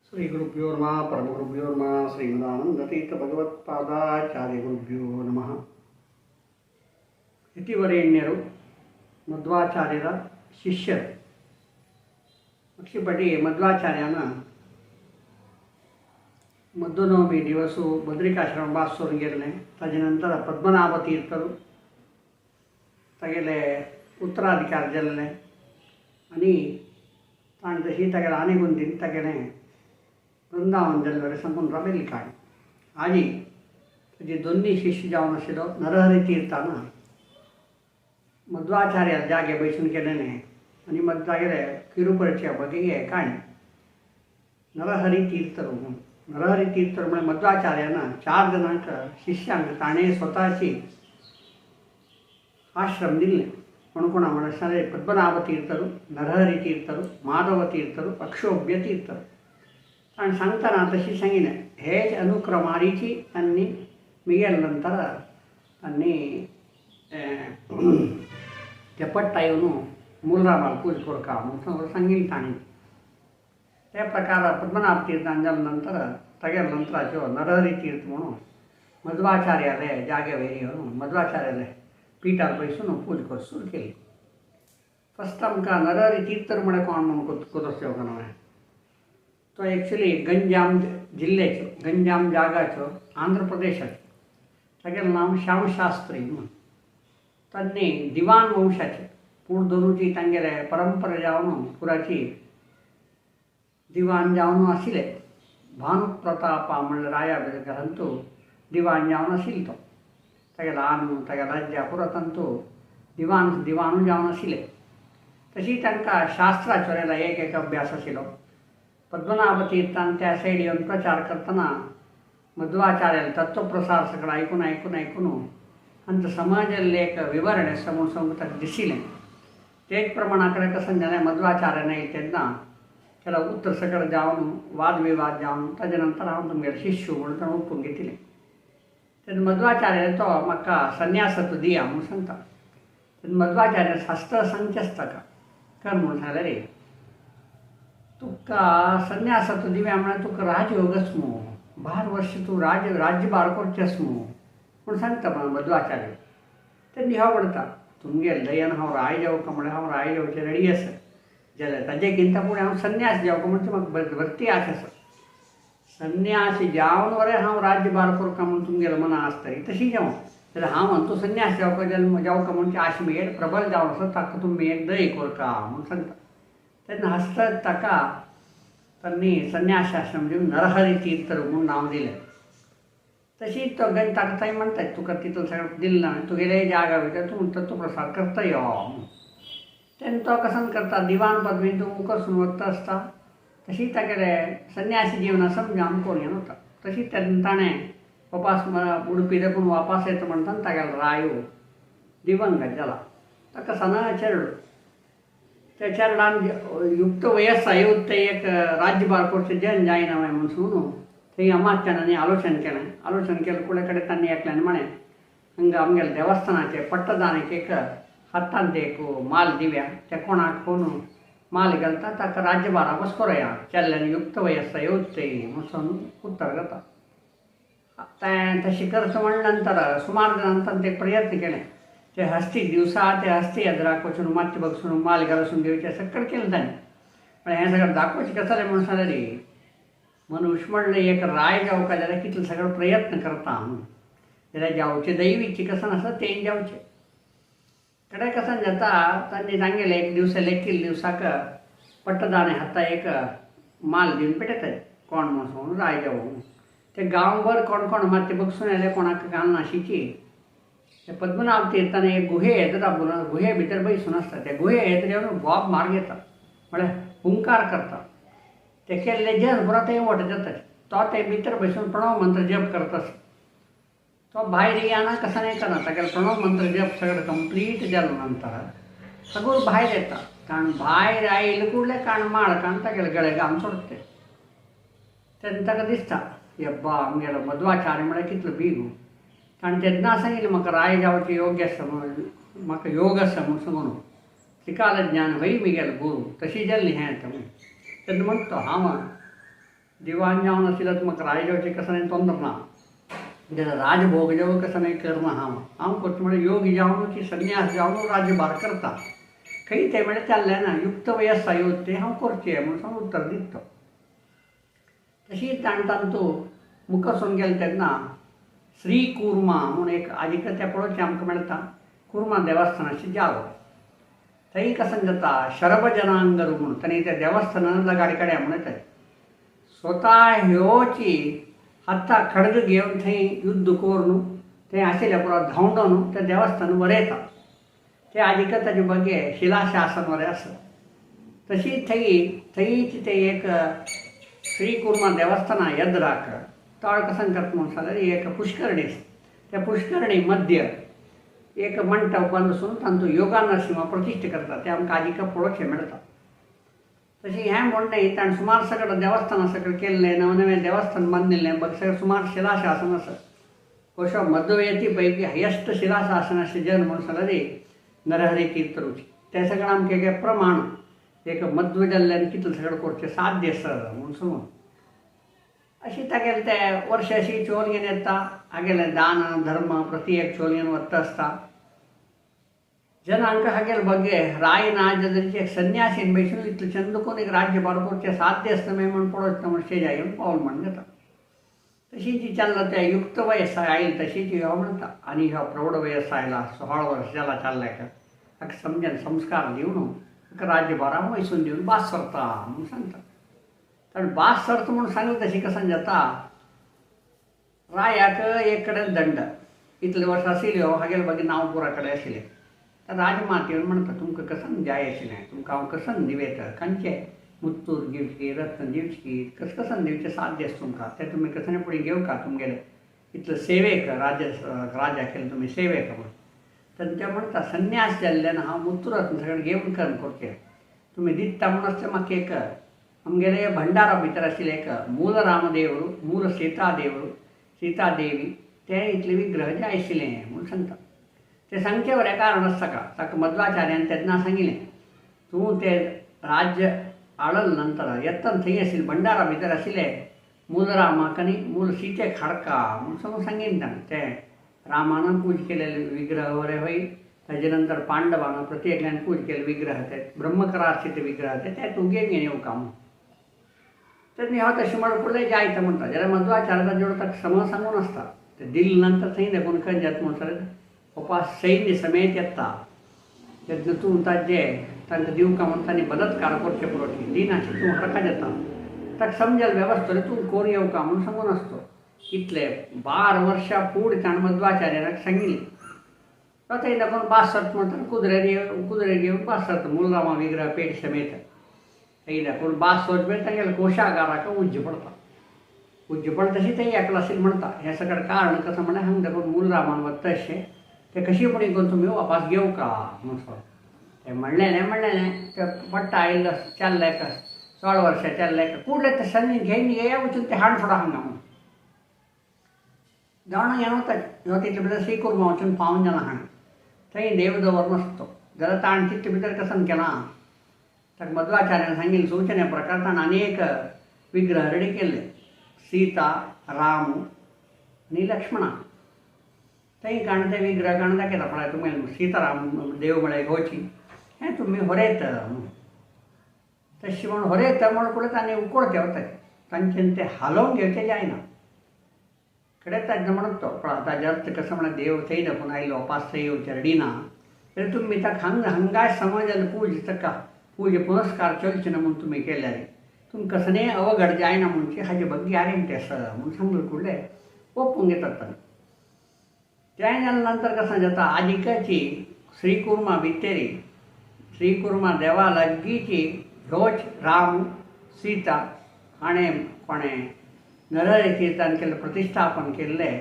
ಶ್ರೀ ಗುರುಭ್ಯೋ ನಮಃ. ಪರಮಗುರುಭ್ಯೋ ನಮಃ. ಶ್ರೀಮದಾನಂದತೀರ್ಥ ಭಗವತ್ಪಾದಾಚಾರ್ಯ ಗುರುಭ್ಯೋ ನಮಃ. ಯತಿವರೇಣ್ಯರು ಮಧ್ವಾಚಾರ್ಯರ ಶಿಷ್ಯರು. ಪಕ್ಷಿಪಟಿ ಮಧ್ವಾಚಾರ್ಯನ ಮಧ್ವನವಮಿ ದಿವಸ ಬದ್ರಿಕಾಶ್ರಮ ಬಾಸೋರ್ಗೆಲ್ನೆ ತದನಂತರ ಪದ್ಮನಾಭ ತೀರ್ಥರು तगेले उत्तराधिकार जाल्ले आनी ताणें तशी तागेले आनीक दिन तागेलें वृंदावन जाल्ले सांगून राबिल्ली काणी. आनी ताजे दोन्ही शिष्य जावन आशिल्लो नरहरी तीर्थान मध्वाचार्य जागे बैसून केलेले आनी मग तागेले किरुपरच्या बगे काणी नरहरी तीर्थರು. नरहरी तीर्थರು म्हळ्यार मध्वाचार्यान चार जाणांक शिष्यांक ताणें स्वताची ಆಶ್ರಮ ದಿಲ್ಲೆ. ಕೊಣಕೊಣ ಮನಸ್ಸಲ್ಲಿ ಪದ್ಮನಾಭ ತೀರ್ಥರು, ನರಹರಿ ತೀರ್ಥರು, ಮಾಧವ ತೀರ್ಥರು, अक्षोभ्य तीर्थರು. ताणें सांगतना तशी सांगिल्लें हेच अनुक्रमारीची तांणी मिगेल नंतर तांणी ते पट्टा येवन मुलरामाक पूज करका म्हणून सांगिल्लें तांणी. त्या प्रकार पद्मनाभ तीर्थान जाल्या नंतर तागेल्या नंतराच्यो नरहरी तीर्थ म्हणून मध्वाचार्याले जागे वयर येवन मध्वाचार्याले पीठार बैसून पूज कर सुरू केली. फस्ट आमकां नरहरी तीर्थर म्हळ्यार कोण म्हणून कोदोस येवंक ना. तो एक्चुली गंजाम जिल्ल्याचो, गंजाम जागाचो, आंध्र प्रदेशाचो. तागेलें नांव श्यामशास्त्री म्हणून. तांणी दिवाण वंशाचे पूण धरूची तांगेले परंपरा जावन पुराची दिवाण जावन आशिल्ले. भानुप्रतापा म्हणल्यार राया घरांतू दिवाण जावन आशिल्लो तो. तागेलो आनु तागेलो राज्या पुरो तांतू दिवाण दिवाणू जावन आशिल्ले. तशी तांकां शास्त्राचो एक एक अभ्यास आशिल्लो. पद्मनाभ तीर्थान त्या सायड येवन प्रचार करतना मध्वाचार्याले तत्वप्रसार सगळो आयकून आयकून आयकून आमचो समाजाले एक विवरण आसा म्हूण सांगून ताका दिशिल्लें. तेच प्रमाणा कडेन कशें जालें मध्वाचार्यान येयले तेन्ना त्याला उत्तर सगळें जावन वादविवाद जावन ताजे नंतर हांव तुमगेलो शिष्य म्हणून ताणें ओपून घेतिल्लें. तेन्ना मध्वाचार्य तो म्हाका संन्यासत्व दिया म्हणून सांगता. तेन्ना मध्वाचार्य शास्त्र सांगचेंच ताका कर म्हणून सांगलें रे तुका संन्यासत्व दिव्या म्हळ्यार तुका राजयोगच मू, 12 वर्ष तूं राज्यभार करचेंच मू म्हूण सांगता मध्वाचार्य. तेन्ना हांव म्हणटा तुमगेले दयान हांव राय जावका म्हळ्यार हांव राय जावचें रेडी आसा जाल्यार ताजे किंता फुडें हांव संन्यास जावका म्हणजे म्हाका भरती आस आसा. संन्यास जावन वरे हांव राज्यभार करका म्हूण तुमगेलें मना आसतली तशी जावं जाल्यार हांव अंतू संन्यास जावका जाल्यार जावका म्हणचे आश मेर प्रबल जावन आसा ताका तुमी एक दय करका म्हूण सांगता. तेन्ना हस्त ताका तांणी संन्यासाश्रम दिवन नरहरी तीर्थर म्हूण नांव दिलें. तशीच तो गण ताका थंय म्हणटात तुका तितून सगळें दिलें ना तुगेले जागा भितर तूं तत्वप्रसार करता यो. तेन्ना तो कसन करता दिवाण पदवी तूं मुखार वता आसता तशी तागेले संन्यासी जीवना समजावन कोण येवन वता. तशी तेन्ना ताणें वापास उडपी देखून वापास येता म्हणटा तागेलो रायो दिवंगत जाला. ताका सना चेडो त्या चेरडान युक्त वयस येवन ते एक राज्यभार करचें जन जायना म्हणून सांगून थंय अमात्यानांनी आलोचन केलें. आलोचन केलें कुडे कडेन तांणी एकल्यान म्हळें हांगा आमगेले देवस्थानाचे पट्टदानाक एक हातांत एक माल दिव्या त्या कोणाक कोण माल घालता ताका राज्यभारा बस करोया चेल्ल्यान युक्त वयस येवच ते म्हणून उत्तर जाता. तें तशें करचें म्हणले नंतर सुमार जाणांनी ते प्रयत्न केले. ते हस्ती दिवसा ते हस्ती एदराक वचून मातशें बगसून माल घालसून घेवचें सगळें केलें ताणें. पण हें सगळें दाखोवचें कशें जालें म्हणून सांगलें रे मनुष्य म्हणलें एक राय जावका जाल्यार कितले सगळे प्रयत्न करता म्हणून जाल्यार जावचें दैवीची कसन आसा तें जावचें. कडेन कसन जाता तांणी सांगलें एक दिवसा लेखिल्ले दिवसाक पट्टदाणे हाता एक माल दिवन पेटयतात कोण म्हणून सांगून राय जावं. ते गांवभर कोण कोण मातशें बगसून आयले कोणाक घालनाशिची. ते पद्मनाभ तीर्थान एक गुहे येता गुहे भितर बैसून आसता त्या गुहे येता येवन बोब मार्ग येता म्हळ्यार हुंकार करता. ते केल्ले जन पुरो थंय वट जाता तो ते भितर बैसून प्रणव मंत्र जप करता. तो भायर येना कसा नाही करना तागेलो प्रणव मंत्र जप सगळें कंप्लीट जालो नंतर सगळो भायर येता. कारण भायर आयले कुडले काण माळ काण तागेले गळे घाम सोडटे. तेन्ना ताका दिसता यब्बा आमगेलो मध्वाचार्य म्हळ्यार कितलो बिगू. ताणें तेन्ना सांगिल्लें म्हाका राय जावचें योग्य आसा म्हणून म्हाका योग आसा म्हूण सांगून त्रिकाल ज्ञान हय मिगेलो गुरू तशी जाल्ली हें आतां म्हणून. तेन्ना म्हणटा हांव दिवान जावन आशिल्ल्यार म्हाका राय जेवचें कसलें तोंदर ना, जाल्यार राजभोग जेवण कसलें करना. हांव हांव करता म्हळ्यार योगी जावन की संन्यास जावन राज्यभार करता. खंय तें म्हळ्यार चल्लें ना, युक्त वयस आयो तें हांव करचें म्हणून सांगून उत्तर दिता. तशीच ताणें तांतू मुखासून गेलें तेन्ना श्री कुर्मा म्हूण एक आजिक तें पळोवचें आमकां मेळटा कुर्मा देवस्थानाची जागो. थंय कसं जाता शरभजनांगरू म्हणून ताणें त्या देवस्थानान लगाडी काड्या म्हूण येता. स्वता ह्योची हाता खडग घेवन थंय युद्ध करून थंय आशिल्ल्या पुरो धांवडोवन त्या देवस्थान वरयता. ते आजिक ताजे बगे शिलाशासन वरे आसा. तशी थंय थंयच ते एक श्री कुर्मा देवस्थाना यद्राक तळ कसं करता म्हणून जाल्यार एक पुष्करणी, त्या पुष्करणी मध्य एक मंटप बांदून तांचो योगा नरसिंह प्रतिश्ठा करता. ते आमकां आजिक पळोवचें मेळटा. तशें हें म्हणणें ताणें सुमार सगळें देवस्थानां सगळें केल्लें, नवें नवें देवस्थान बांदिल्लें, बग सगळें सुमार शिलाशासन आसा. अशो मध्वयती पैकी हयस्ट शिलाशासन अशें जन म्हणून जाल्यार नरहरी तीर्थ रुची. तें सगळें आमकां एक प्रमाण एक मध्व जाल्ल्यान कितलें सगळें करचें साध्य आसा म्हणून समज. अशी तागेलें ते वर्ष अशी चोवन घेवन येता. हागेलें दान धर्म प्रति एक चोवन घेवन वता आसता. जनांक हागेले बगे राय ना जरी एक संन्यासीन बेसून इतलें चंद कोण एक राज्यभार करचें साध्य आसता मागीर म्हूण पळोवचें म्हूण स्टेजार येवन पावल म्हण घेता. तशीच जी चल्ला त्या युक्त वयस आयल तशीच ह्यो म्हणटा. आनी ह्यो प्रौढ वयस आयला 16 वर्स जाला चल्ल्याक हाका समजन संस्कार दिवन हाका राज्यभारा वयसून दिवन बास सरता म्हणून सांगता. कारण बास सरता म्हणून सांगलें तशी कसं जाता रायाक एक कडेन दंड इतले वर्सां आशिल्ल्यो हागेले मागीर नांव पुरा कडेन आशिल्लें. तर राजमात येवन म्हणटा तुमकां कसन जाय आशिल्लें, तुमकां हांव कसन दिवेत, खंयचें मुत्तूर दिवची रत्न दिवची कस कसन दिवचें साध्य आसा तुमकां, तें तुमी कसने फुडें घेवका तुमगेलें इतलें सेवेक राजा राजा केलें तुमी सेवेक म्हणून. तर ते म्हणटा संन्यास जाल्ल्यान हांव मुत्तूर रत्न सगळें घेवन कर्म करचें तुमी दिता म्हणून आसता म्हाका एक आमगेले भंडारा भितर आशिल्लें एक मूल रामदेವರು मूल सीतादेವರು सीतादेवी ते इतले विग्रह जे आशिल्लें म्हणून सांगता. ते सांगचे बरें कारण आसता का ताका मध्वाचार्यान तेन्ना सांगिल्लें तूं ते राज्य आळल नंतर येतना थंय आशिल्लें भंडारा भितर आशिल्लें मूल रामाक आनी मूल सीतेक हाडका म्हणून सांगून सांगीन ताणें. ते रामान पूज केलेले विग्रह बरे होय, ताजे नंतर पांडवान प्रत्येकल्यान पूज केले विग्रह ते ब्रह्मकरार्चित विग्रह ते ते तूं घेवन येवका म्हणून. तेन्ना ह्यो तशें म्हणून फुडलें जायत म्हणटा जाल्यार मध्वाचार्याचा जोड ताका सम सांगून आसता. ते दिल नंतर थंय देखून खंय जाता म्हणून जाल्यार पप्पा सैन्य समेत येता तेन्ना तूं ताजे तांकां दिवका म्हणून तांणी बलात्कार करचे पुरो दिनाशी तूं हरका जाता ताका समजल वेवस्था तूं कोण येवका म्हणून सांगून आसतो. इतले 12 वर्सां फुडें ताणें मध्वाचार्याक सांगिल्लें. थंय देखून बास सरता म्हणटा कुदरे घेवन बास सरता मूलरामा विग्रह पेट समेत. थंय देखून बास सोडपी तागेल्या कोशागाराक उज्ज पडटा. उज्ज पडटा तशी थंय एकलो आशिल्लें म्हणटा. हें सगळें कारण कसं म्हणल्यार हांगा देखून मूलरामान वता तशें ते कशी पुणी करून तुमी वापस घेवका म्हणून सांग. ते म्हणलें म्हणलें ते पट्टा आयिल्लो चल्ले 16 वर्सां चल्ले कुडले ते सन्नी घेवन येया वचून ते हाड थोडो हांगा म्हणून जाणा घेवन वता. ह्यो तितले भितर श्रीकुर्मा वचून पावून जाणा हांगा थंय देव दवर नासतो जाल्यार ताणें तितले भितर कसन केलां ताका मध्वाचार्यान सांगिल्लें सूचने प्रकार ताणें अनेक विग्रह रेडी केल्ले सीता राम आनी लक्ष्मणा. थंय काण ते विग्रह काण दाखयता पळय तुमी सीताराम देव म्हळ्यार होची हें तुमी होरेत म्हणून तशें म्हूण होरेत म्हण पळय ताणें उकोडचें वता तांच्यान तें हालोवन घेवचें जायना. कडेन ताजें म्हणत तो पळय ताजे अर्थ कसो म्हळ्यार देव थंय दाखोवन आयलो उपास थंय येवचें रेडी ना तरी तुमी ताका हांगा हांगाय समज पूज ताका पूज पुरस्कार चलचे ना म्हणून तुमी केल्यार तुमकां कसलें अवघड जायना म्हणचे हाजे बग्गी गॅरंटी आसा म्हणून सांगलें फुडलें ओपून घेतात ताणें. तें जालें नंतर कसं जाता आजिकाची श्रीकुर्मा भितरी श्रीकुर्मा देवा लागींची ह्योच राम सीता हाणें कोणें नरहरी तीर्थान केल्लें प्रतिश्ठापन केल्लें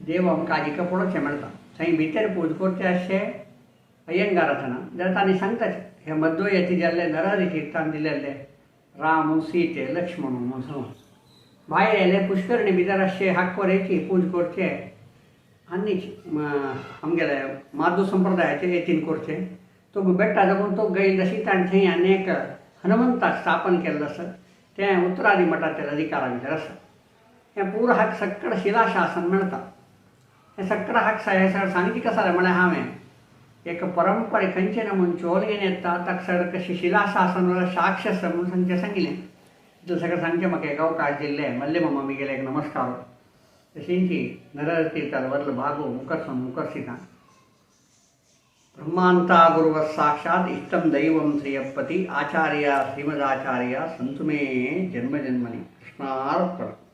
देव आमकां आजिका पळोवचें मेळटा. थंय भितर पूज करचें अशें अयंगारासना जाल्यार तांणी सांगता हे मध्वयती जाल्ले नरहरी तीर्थान दिलेले राम सीते लक्ष्मण म्हणून सांगून. भायर आयले पुष्करणी भितर अशें हाकोरेची पूज करचें आनी आमगेले माधू संप्रदायाचे हेतीन करचें. तो बेट्टा जावन तो गैल तशी ताणें थंय आनी एक हनुमंताक स्थापन केल्लो आसा. तें उत्तरादी मठाच्या अधिकारा भितर आसा. हें पूरा हाका सक्कड शिलाशासन मेळटा. हें सक्कड हाका हें सगळें सांगची कशें जालें म्हळ्यार हांवें एक परंपरे खंयचे नमून चोल घेवन येता ताका सगळें कशें शिलाशासन साक्ष आसा म्हणून सांगचें सांगिल्लें. तितलें सगळें सांगचें म्हाका एक अवकाश दिल्लें मल्ले मामा मिगेले एक नमस्कार. तशींची नरहर तीर्थाल वरलो भागो मुकरसून मुकरसिता. ब्रह्मांता गुरुव साक्षात इष्टं दैवं श्रीयपति आचार्य श्रीमदाचार्य संतु मे जन्म जन्मनि. कृष्णार्पण.